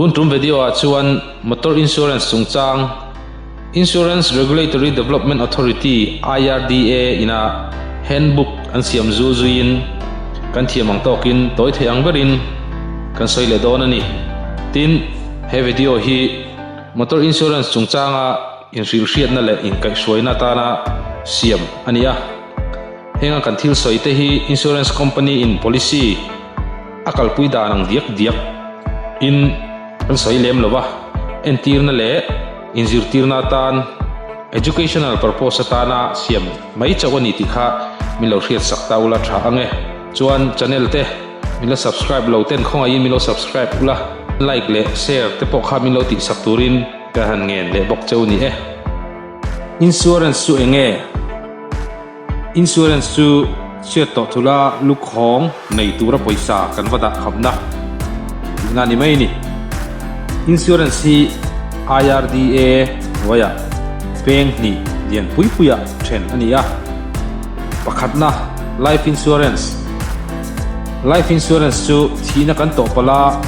Tun tum video ah chuan Motor Insurance chungchang Insurance Regulatory Development Authority, IRDA, ina handbook an siam zul zuiin kan thiam ang tawkin tawi thei ang berin kan sawi leh dawn a ni. Tin, he video hi Motor Insurance chungchanga inhrilhhriatna leh inkaihhruaina atana siam a ni a. Henga kan thil sawi te hi Insurance Company in policy a kalpui dan ang diak diak in kan sawi lem lo va, entirna leh inzirtirna atan educational purpose atana siam mai chauh a ni tih kha min lo hriat sak ta ula tha ang e. Chuan channel te min la subscribe lo ten khawngaihin min lo subscribe ula, like leh share te pawh kha min lo tih sak turin ka han ngen leh bawk cheu ni e. Insurance chu eng nge? Insurance chu chhiat tawh thula lukhawng nei tura pawisa kan va dah khamna tihna ni mai a ni. Insurance hi IRDA hnuaiah peng hnih lian pui puiah then a ni a. Pakhatna, Life Insurance. Life Insurance chu thihna kan tawh palh a,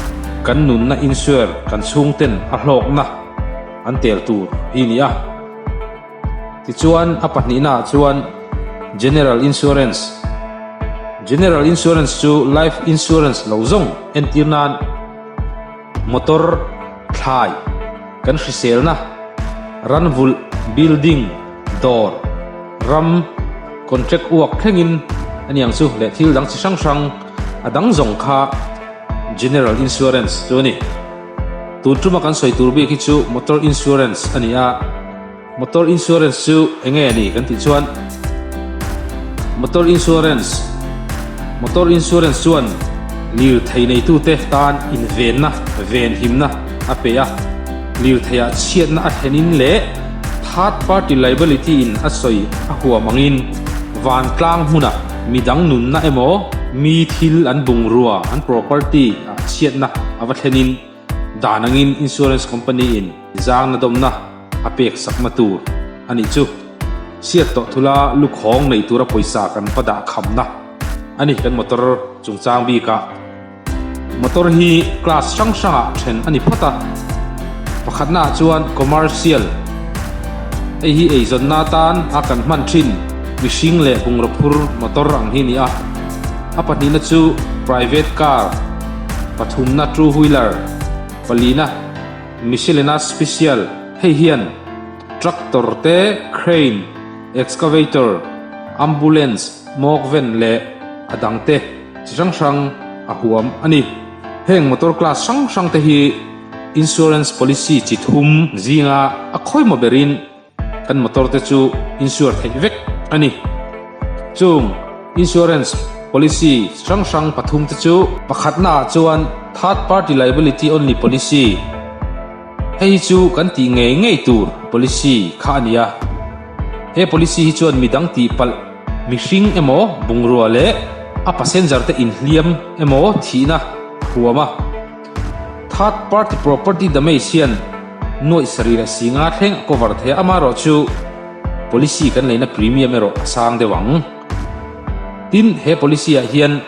kan nunna insure kan chhungten a hlawkna an tel tur hi a ni a. Tichuan a pahnihnaah chuan General Insurance. General Insurance chu Life Insurance lo zawng entir nan motor, thlai, kan hriselna, ranvulh, building, dawr, ram, contract uak thlengin a niang chu leh thil dang chi hrang hrang a dang zawng kha General Insurance chu a ni. Tun tuma kan sawi tur bik hi chu Motor Insurance a ni a, Motor Insurance chu eng nge a ni kan tih chuan Motor Insurance Motor Insurance chuan lirthei neitute tan invenna, venhimna a pe a, lirtheiah chhiatna a thlenin leh third party liability in a sawi a huam angin vantlang hmuna midang nunna emaw mi thil an bungrua, an property, ah chhiatna a va thlenin dan angin insurance company in zangna dawmna a pek sakna tur a nih chu. Chhiat tawh thula lukhawng nei tura pawisa kan va dah khamna a ni kan motor chungchang bikah. Motor hi class hrang hrangah then a ni phawt a, pakhatna ah chuan commercial, hei hi eizawnna atan a kan hman thin mihring leh bungraw phur motor ang hi a ni a. A pahnihna chu private car, pathumna two wheeler, palina miscellaneous special, hei hian tractor te, crane, excavator, ambulance, mawk ven leh a dang te chi hrang hrang a huam a ni. Heng motor class hrang hrang te hi insurance policy chi thum zinga a khawimaw berin Kan motor te chu insure theih vek a ni. Chung insurance policy hrang hrang pathum te chu. Pakhatna ah chuan third party liability only policy, hei hi chu kan tih ngei ngei tur policy kha a ni a. He policy hi chuan midang tihpalh mihring emaw bungrua leh a passenger te inhliam emaw thihna a huam a. Third party property damage hian nuaih sarih leh singa thleng a cover thei a, amaherawhchu policy kan leina premium erawh a sang deuh ang. Tin, he policy ah hian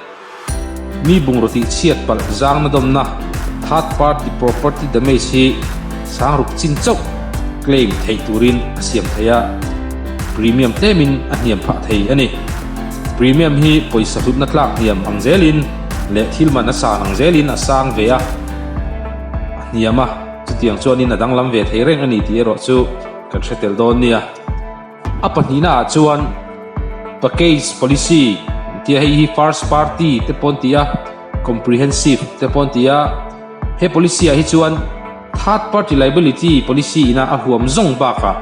mi bungraw tih chhiat palh zangna dawmna third party property damage hi sangruk chin chauh claim theih turin a siam thei a, premium tlemin a hniam phah thei a ni. Premium hi pawisa hlutna tlak hniam ang zelin leh thil man a san ang zelin a sang ve a, a hniam a, chutiang chuanin a danglam ve thei reng a ni tih erawh chu kan hre tel dawn nia. A pahnihna ah chuan Package Policy an ti a, hei hi First Party te pawh an ti a, Comprehensive te pawh an ti a, he policy ah hi chuan Third Party Liability Policy ina a huam zawng bakah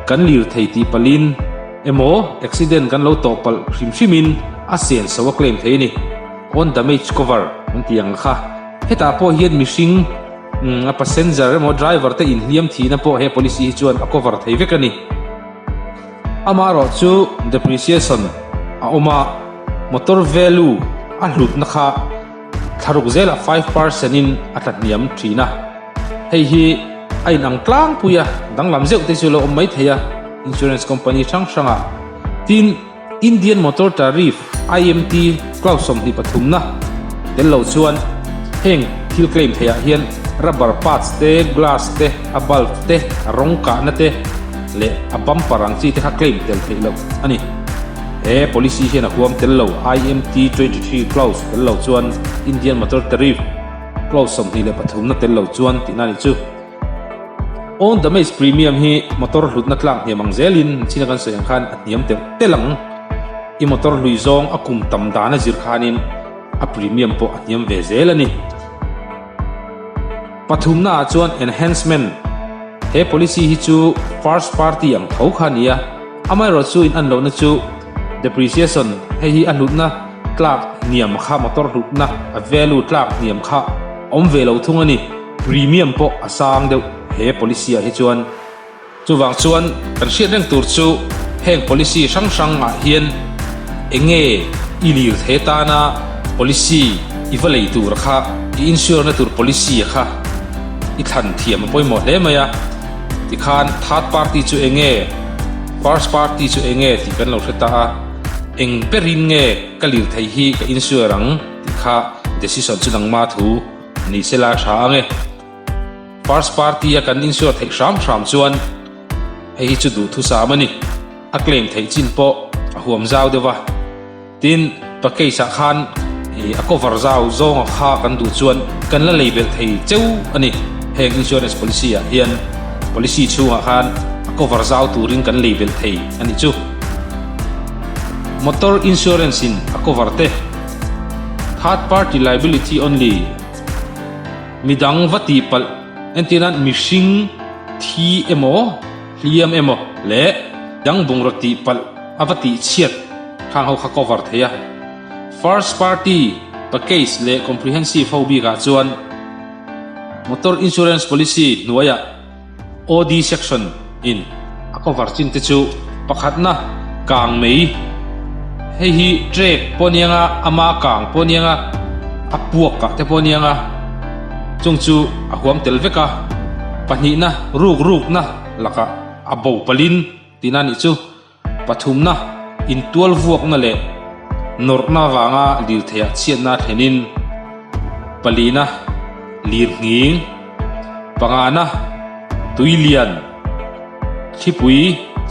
kan lirthei tih palhin emaw accident kan lo tawh palh hrim hrimin a sen so a claim thei a ni. Own damage cover an tih ang kha. Hetah pawh hian mihring a passenger emaw driver te inhliam thihna pawh he policy hi chuan a cover thei vek a ni. Amaherawh chu depreciation a awm a, motor value a hlutna kha thlaruk zelah 5% in a tlahniam thin a. Hei hi a inang tlangpui a, danglam zeuh te chu lo awm mai thei a insurance company hrang hrangah. Tin, Indian Motor Tariff, IMT, clause 23 na tel lo chuan heng thil claim theihah hian Rubber parts te, glass te, a bulb te, a rawng kahna te leh a bumper ang chi te kha claim tel theih loh a ni. He policy hian a huam tel lo IMT 23 clause tel lo chuan Indian Motor Tariff clause 23 na tel lo chuan tihna a nih chu. Own damage premium hi motor hlutna tlak hniam ang zelin china kan sawi ang khan a hniam telh telh ang. I motor hlui zawng a kum tam dan a zir khanin a premium pawh a hniam ve zel a ni. Pathumna ah chuan enhancement, he policy hi chu first party ang tho kha a ni a, amaherawh chu in an lohna chu depreciation, hei hi a hlutna tlak hniam kha motor hlutna a value tlak hniam kha awm ve lo thung a ni, premium pawh a sang deuh he policy ah hi chuan. Chuvang chuan kan hriat reng tur chu heng policy hrang hrang ah hian eng nge i lir the tana policy i va lei tur kha i insure na tur policy a kha i thlan thiam a pawimawh hle mai a. Tikhan third party chu eng nge first party chu eng nge tih kan lo hre ta a, eng berin nge ka lir thei hi ka insure ang tih kha decision chu nangma thu ni sela tha ang e. First party a kan insure theih hram hram chuan hei hi chu duhthusam a ni. A claim theih chin pawh a huam zau deuh a. Tin, package ah khan a cover zau zawnga kha kan duh chuan kan la lei belh thei cheu a ni. Heng insurance policy ah hian policy chhungah khan a cover zau turin kan lei belh thei a nih chu. Motor insurance in a cover te, Third party liability only. Midang va tih palh entir nan mihring thi emaw hliam emaw leh dang bungraw tih palh a va tih chhiat khang ho kha cover thei a. First party package leh comprehensive ho bikah chuan motor insurance policy hnuaiah OD section in a cover chin te chu pakhatna kang mai, hei hi trek pawh aniang a, ama kang pawh aniang a, a puak ah te pawh aniang a, chung chu a huam tel vek a, pahnihna ruk rukna lakah a bo palin tihna a nih chu. Pathumna, intual vuakna leh nawrhna vanga lirtheiah chhiatna thlenin. Palina, lirnghing. Pangana, tui lian, thlipui,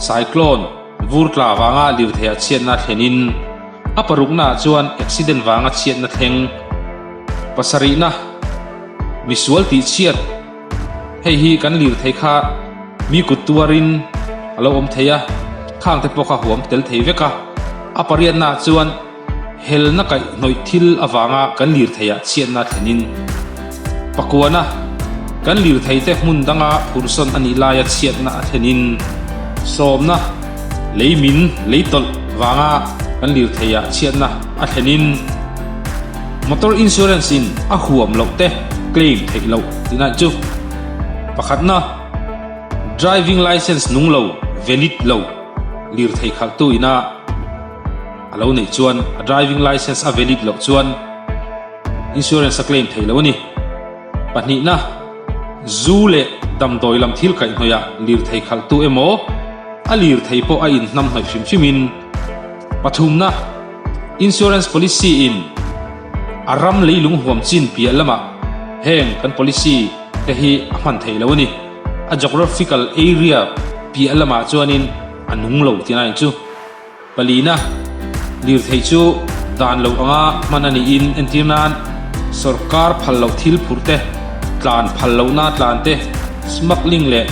cyclone, vur tla vanga lirtheiah chhiatna thlenin. A paruknaah chuan accident vanga chhiatna thleng. Pasarihna, misual tihchhiat. Hei hi kan lirthei kha mi kut tuarin a lo awm thei a, khang te pawh kha huam tel thei vek a. A pariatnaah chuan helna kaihhnawih thil avanga kan lirtheiah chhiatna thlenin pakuana kan lirthei te hmun danga phursawn a nih laia chhiatna a thlenin sawmna lei min lei tawlh vanga kan lirtheiah chhiatna a thlenin Motor insurance in a huam loh te claim theih loh tihna chu pakhatna driving license nung lo valid lo lirthei khalhtu ina a lo neih chuan a driving license a valid loh chuan insurance a claim theih loh a ni. Pahnihna zu leh damdawi lam thil kaihhnawih ah lirthei khalhtu emaw a lirthei pawh a inhnamhnawih hrim hrim in Pathumna, Insurance policy in a ram leilung huam chin piah lamah heng kan policy te hi a hman theih lo a ni. A geographical area piah lamah chuanin a nung lo tih a ni chu. Palina, Lirthei chu dan loh anga hman a niin entir nan sorkar phal loh thil phurh te, tlan phal lohna tlan te, smuggling leh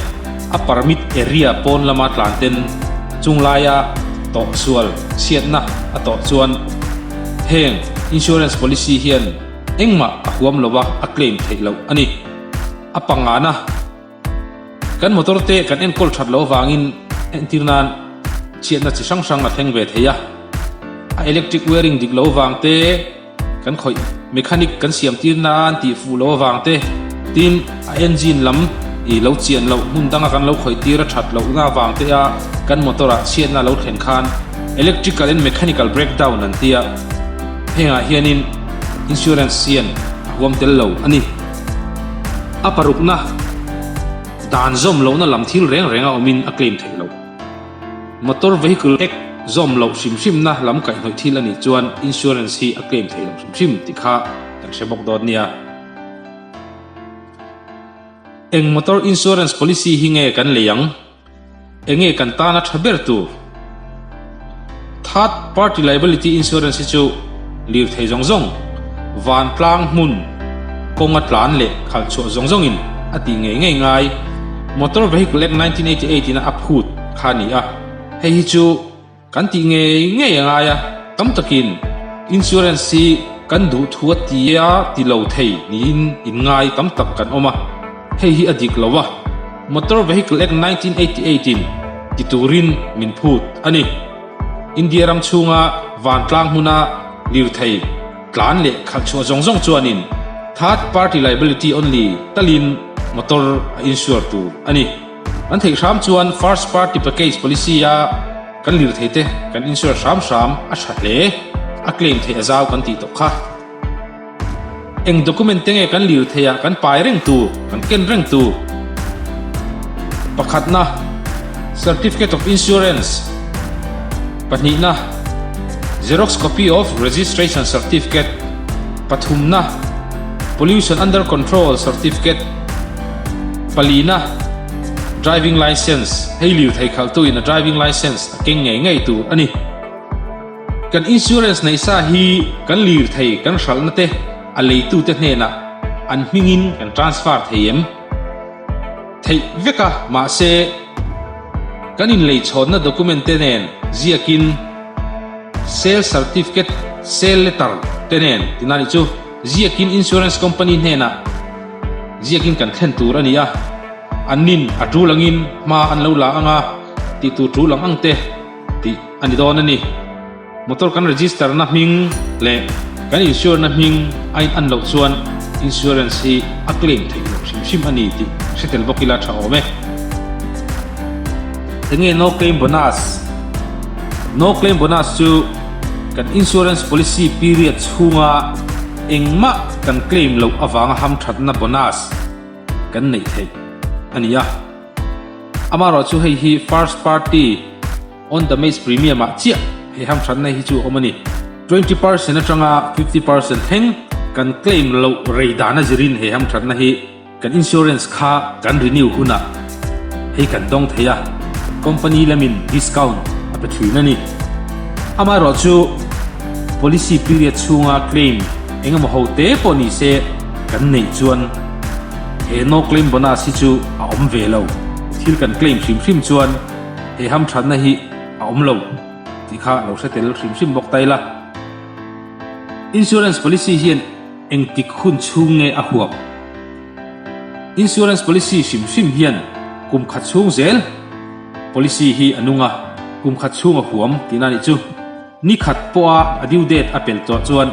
a permit area pawn lama tlan ten chung laia tawh sual chhiatna a tawh chuan heng insurance policy hian engmah a huam lova a claim theih loh a ni. A pangana kan motor te kan enkawl that loh avangin entir nan chhiatna chi hrang hrang a thleng ve thei a, a electric wiring dik loh avang te, Kan khawih mechanic kan siam tir nan tih fuh lo avang te, tin a engine lam i lo chian loh hmun danga kan lo khawih tir a that lohna avang te a kan motor ah chhiatna lo thlen khan electrical and mechanical breakdown an tia hengah hianin insurance hian a huam tel lo a ni. A parukna dan zawm lohna lam thil reng reng a awmin a claim theih loh. Motor Vehicle Act zawm loh hrim hrimna lam kaihhnawih thil a nih chuan insurance hi a claim theih loh hrim hrim tih kha kan hre bawk dawn nia. Eng motor insurance policy hi nge kan lei ang? Enge kan tana tha ber tur? Third party liability insurance hi chu lirthei zawng zawng, vantlang hmun, kawnga tlan leh khalh chhuah zawng zawngin a tih ngei ngei ngai Motor Vehicle Act 1988 ina a phut kha a ni a, hei hi chu Kan tih ngei ngei a ngai a, tam takin insurance hi kan duh thu a tia ti lo thei niin inngai tam tak kan awm a, hei hi a dik lo a, Motor Vehicle Act 1988 in ti turin min phut a ni. India ram chhunga vantlang hmuna lirthei tlan leh khalh chhuah zawng zawng chuanin third party liability only talin motor a insure tur a ni. Kan theih hram chuan first party package policy a kan lirthei te kan insure hram hram a tha hle, a claim theih a zau kan tih tawh kha. Eng document te nge kan lirthei ah kan pai reng tur, kan ken reng tur? Pakhatna, Certificate of Insurance, Pahnihna, Xerox copy of Registration Certificate, Pathumna, Pollution Under Control Certificate, Palina, Driving Licence, Hei lirthei khalhtuin a driving licence a keng ngei ngei tur a ni. Kan insurance neih sa hi kan lirthei kan hralhna te a leitute hnenah an hmingin kan transfer thei em? Theih vek a, mahse kan inleichhawnna document te nen ziakin sale certificate, sale letter te nen tina nih chu ziakin insurance company hnenah Ziakin kan thlen tur a ni a, an nin a tul angin hma an lo la ang a, tih tur tul ang ang te tih a ni dawn a ni. Motor kan register na hming leh kan insure na hming a in an loh chuan insurance hi a claim theih loh hrim hrim a ni tih hre tel bawk ila tha awm e. Enge no claim bonus? No claim bonus chu kan insurance policy period chhunga Engmah kan claim loh avanga hamthatna bonus kan neih theih a ni a. Amaherawh chu hei hi first party on damage premium ah chiah hei hamthatna hi chu a awm a ni. 20% atanga 50% thleng kan claim loh rei dan a zirin hei hamthatna hi Kan insurance kha kan renew hunah hei kan dawng thei a, company lamin discount a pe thin a ni. Amaherawh chu policy period chhunga claim engemaw ho te pawh ni se kan neih chuan he no claim bonus hi chu a awm ve lo. Thil kan claim hrim hrim chuan he hamthatna hi a awm lo tih kha lo hre tel hrim hrim bawk ta ila. Insurance policy hian Engtik hun chhung nge a huap? Insurance policy hrim hrim hian kum khat chhung zel policy hi a nung a, kum khat chhung a huam tihna nih chu. Ni khat pawha a due date a pel tawh chuan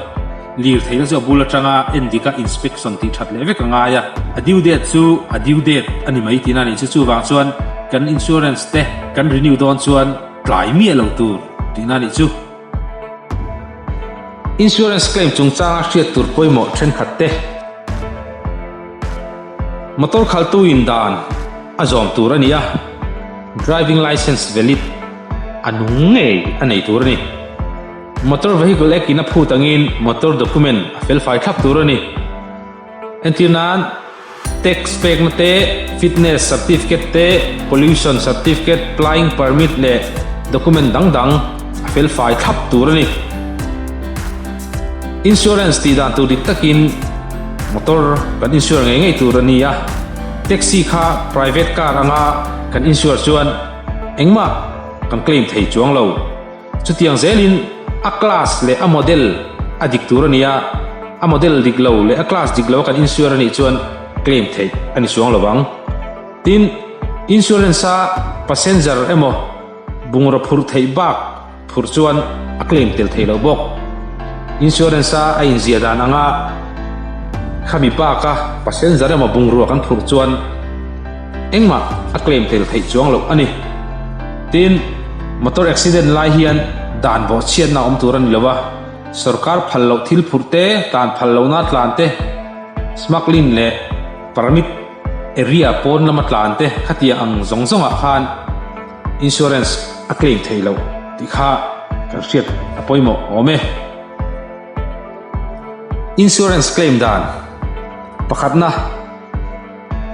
lirtheihna chu a bul atanga endika inspection tih that leh vek a ngai a, a due date chu a due date a ni mai tihna nih chu. Chuvang chuan kan insurance te kan renew dawn chuan tlai miah lo tur tihna nih chu. Insurance claim chungchanga hriat tur pawimawh thenkhat te. Motor khaltu in dan a zawm tur a ni a, driving licence valid a nung ngei a nei tur a ni. Motor Vehicle Act in a phut angin motor document a felfai thlap tur a ni. Entir nan, tax pekna te, fitness certificate te, pollution certificate, plying permit leh document dang dang a felfai thlap tur a ni. Insurance tih dan tur dik takin motor kan insure ngei ngei tur a ni a, taxi kha private car anga kan insure chuan engmah kan claim thei chuang lo. Chutiang zelin a class leh a model a dik tur a ni a, a model dik lo leh a class dik lo a kan insure a nih chuan claim theih a ni chuang lo vang. Tin, insurance a passenger emaw bungraw phurh theih bak phurh chuan a claim tel thei lo bawk. Insurance a a inziah dan anga khami baka passenger emaw bungrua kan phurh chuan Engmah a claim tel theih chuang loh a ni. Tin, motor accident lai hian dan bawhchhiatna a awm tur a ni lo a, sorkar phal loh thil phurh te, tlan phal lohna tlan te, smuggling leh permit area pawn lama tlan te khatiang ang zawng zawngah khan insurance a claim thei loh tih kha kan hriat a pawimawh awm e. Insurance claim dan pakhatna.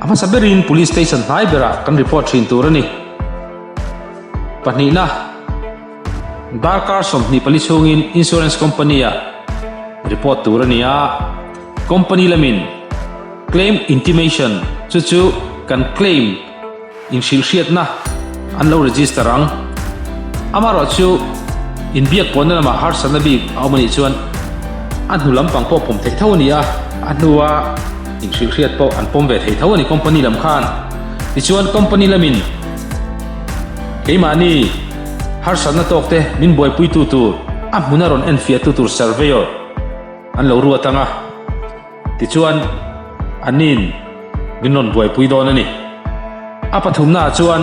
A hmasa berin Police Station hnai berah kan report thin tur a ni. Pahnihna, darkar 24 chhungin Insurance Company-ah report tur a ni a, Company lamin Claim Intimation chu chu kan claim inhrilhhriatna an lo register ang. Amaherawh chu inbiak pawhna lamah harsatna bik a awm a nih chuan a hnu lampang pawh pawm theih tho a ni a, a hnua inhrilhhriat pawh an pawm ve thei tho a ni company lam khan. Tichuan company lamin keimahni harsatna tawkte min buaipuitu tur a hmuna rawn enfiahtu tur surveyor an lo ruat ang a. Tichuan, anni'n min rawn buaipui dawn a ni. A pathumnaah chuan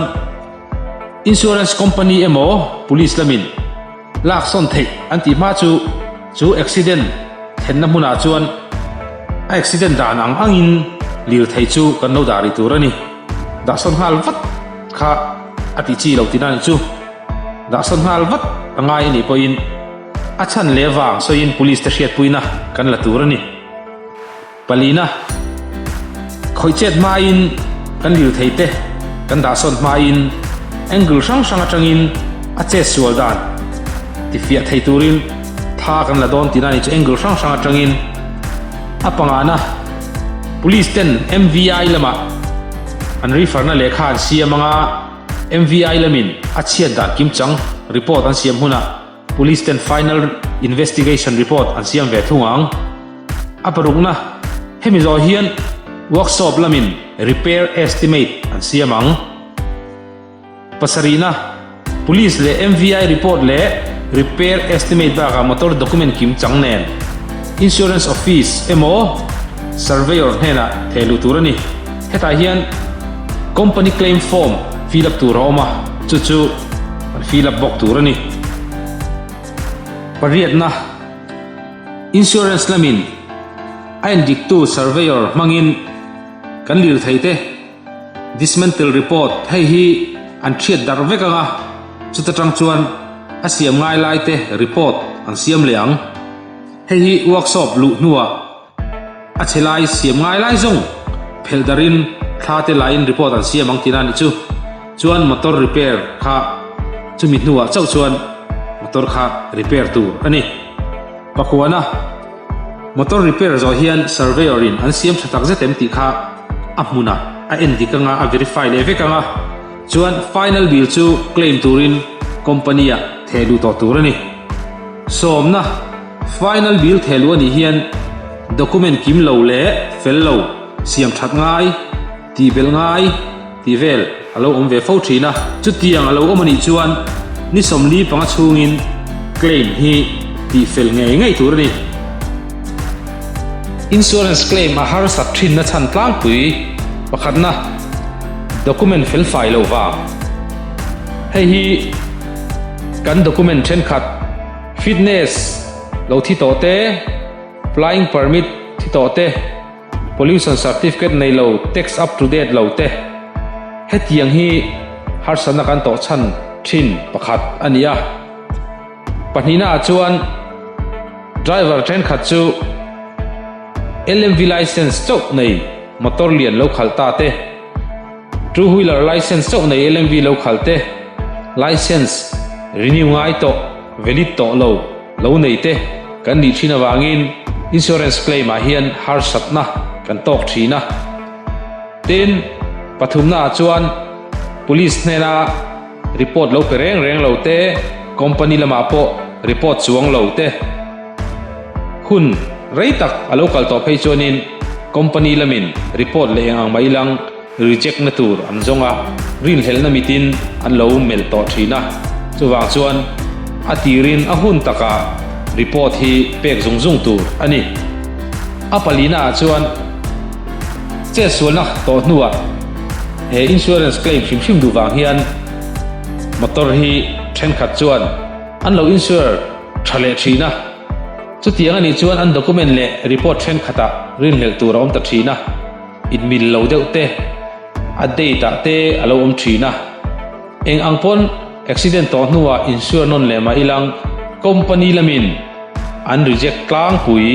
Insurance company emaw Police lamin lak sawn theih an tih hma chu chu accident thlenna hmunah chuan a accident dan ang angin lirthei chu kan lo dah rih tur a ni. Dah sawn nghal vat kha a tih chi lo tihna a nih chu. Dah sawn nghal vat a ngai a nih pawhin A chhan leh vang sawiin police te hriatpuina kan la tur a ni. Palina, khawih chet hmain kan lirthei te kan dahsawn hmain angle hrang hrang atangin a chet sual dan tifiah thei turin tha kan la dawn tihna a ni chu angle hrang hrang atangin a pangana police ten MVI lamah an refer-na lehkha an siam anga MVI lamin a chhiat dan kimchang report an siam hunah Police ten final investigation report an siam ve thung ang. A parukna, hemi zawh hian workshop lamin repair estimate an siam ang. Pasarihna, Police leh MVI report leh repair estimate bakah motor document kim chang nen Insurance office emaw surveyor hnenah theh luh tur a ni. Hetah hian company claim form fill up tur a awm a, chu chu an fill up bawk tur a ni. Pariatna, Insurance lamin a endiktu surveyor hmangin kan lirthei te dismantle report hei hi an thiat darh vek ang a, chuta tang chuan a siam ngai lai te report an siam leh ang. Hei hi workshop luh hnuah A chhe lai siam ngai lai zawng phelh darin thla te laiin report an siam ang tihna a nih chu. Chuan motor repair kha chumi hnuah chauh chuan motor kha repair tur a ni. Pakhuana motor repair zawh hian surveyor in an siam tha tak zet em tih kha a hmunah a en dik anga a verify leh vek anga chuan final bill chu claim turin company ah theh luh tawh tur a ni. Sawmna. Final bill theh luh a nih hian document kim lo leh fel lo, siam that ngai, tih belh ngai tih vel a lo awm ve fo thin a. Chutiang a lo awm a nih chuan ni 45 chhungin claim hi tih fel ngei ngei tur a ni. Insurance claim a harsat thinna chhan tlangpui pakhatna document fel fai lo vang. Hei hi kan document thenkhat. Fitness lo thi tawh te, flying permit thi tawh te, pollution certificate nei lo, tax up to date lo te, hetiang hi harsatna kan tawh chhan thin pakhat a ni a. Pahnihna ah chuan driver thenkhat chu LMV license chauh nei motor lian lo khalh ta te, Two wheeler license chauh nei LMV lo khalh te, license renew ngai tawh, valid tawh lo, lo nei te kan nih thin avangin insurance claim ah hian harsatna kan tawk thin a. Tin, pathumna ah chuan police hnena report lo pe reng reng lo te, company lamah pawh report chuang lo te, Hun rei tak a lo kal tawh phei chuanin company lamin report leh eng ang mai lang reject na tur an zawng a, rinhlelhna mitin an lo melh tawh thin a. Chuvang chuan a tirin a hun takah report hi pek zung zung tur a ni. A palina ah chuan chetsualna tawh hnuah he insurance claim hrim hrim duh vang hian motor hi thenkhat chuan an lo insure Tha leh thin a. Chutiang a nih chuan an document leh report thenkhatah rinhlelh tur a awm ta thin a, inmil lo deuh te, a date ah te a lo awm thin a. Eng ang pawn accident tawh hnuah insure nawn leh mah ilang company lamin an reject tlangpui.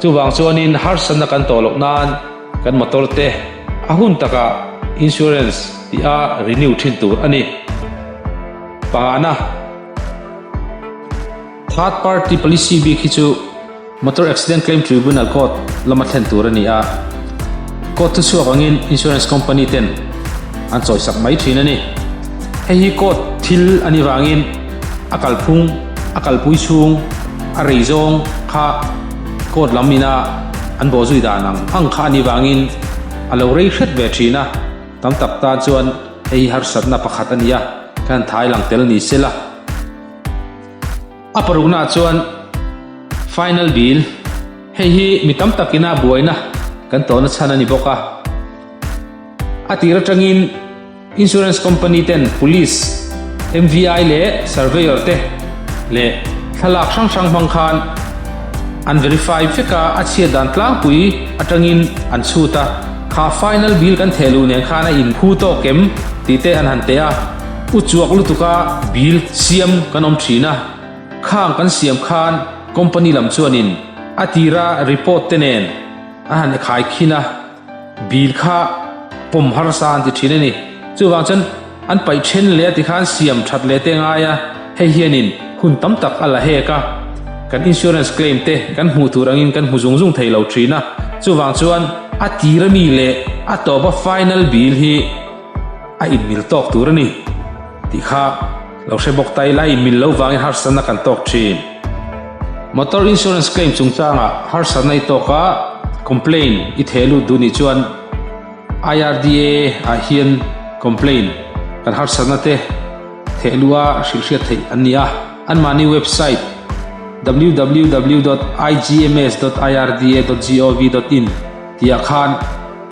Chuvang chuanin harsatna kan tawh loh nan kan motor te. A hun takah insurance tih a renew thin tur a ni. Pangana, Third party policy bik hi chu Motor Accident Claim Tribunal Court lama thlen tur a ni a, court thuchhuak angin insurance company ten an chawisak mai thin a ni. Hei hi court thil a nih vangin a kalphung, a kalpui chhung, a rei zawng kha court lam ina an bawhzui dan ang ang kha a nih vangin a lo rei hret ve thin a, tam tak tan chuan hei hi harsatna pakhat a ni a, kan thai lang tel ni se la. A paruknaah chuan final bill, hei hi mi tam takina buaina kan tawhna chhan a ni bawk a. A tir atangin insurance company ten police, MVI leh surveyor te leh thlalak hrang hrang hmang khan an verify vek a, a chhiat dan tlangpui atangin an chhut a. Kha final bill kan theh luh nen khan a inphu tawk em tih te an han teh a. U chuak lutuka bill siam kan awm thin a, khang kan siam khan company lam chuanin a tira report te nen a han khai khin a, bill kha pawm harsa an ti thin a ni. Chuvang chuan an paih then leh a tikhan siam that leh te ngai a, hei hianin hun tam tak a la hek a, kan insurance claim te kan hmuh tur angin kan hmu zung zung thei lo thin a, chuvang chuan a tira mi leh a tawpa final bill hi A inmil tawk tur a ni tih kha lo hre bawk ta ila, a inmil lo vangin harsatna kan tawk thin. Motor insurance claim chungchangah harsatna i tawk a, complaint i theh lut duh nih chuan IRDA ah hian complaint kan harsatna te theh luh a hrilhhriat theih an ni a. Anmahni website www dot igms dot irda dot gov dot in tihah khan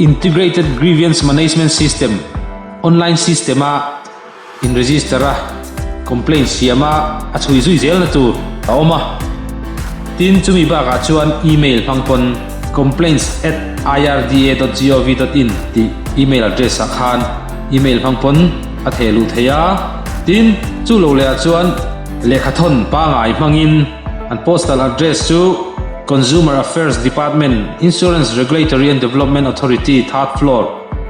Integrated Grievance Management System, online system a in register a, complaint siam a, a chhui zui zelna tur a awm a. Tin, chumi bakah chuan email hmang pawn complaints at irda dot gov dot in tih email address ah khan email hmang pawn a theh luh theih a. Tin, chu lo lehah chuan lehkhathawn pangai hmangin an postal address chu Consumer Affairs Department, Insurance Regulatory and Development Authority, Third Floor,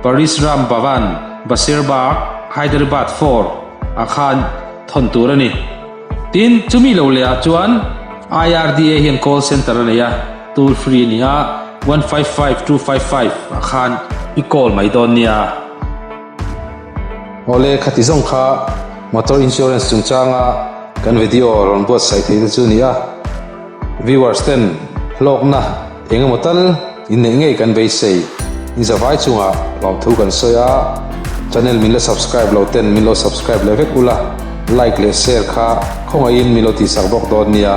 Parisram Bhavan, Basheerbagh, Hyderabad 4 ah khan thawn tur a ni. Tin, chumi lo leh ah chuan IRDA hian call center a nei a, toll free a ni a, 155255 ah khan i call mai dawn nia. Awle, khati zawng kha motor insurance chungchanga kan video rawn buatsaih theih te chu a ni a. Viewers ten hlawkna eng emaw tal in neih ngei kan beisei. In zavai chungah lawmthu kan sawi a, channel min la subscribe lo ten min lo subscribe leh vek ula, like leh share kha khawngaihin min lo tihsak bawk dawn nia.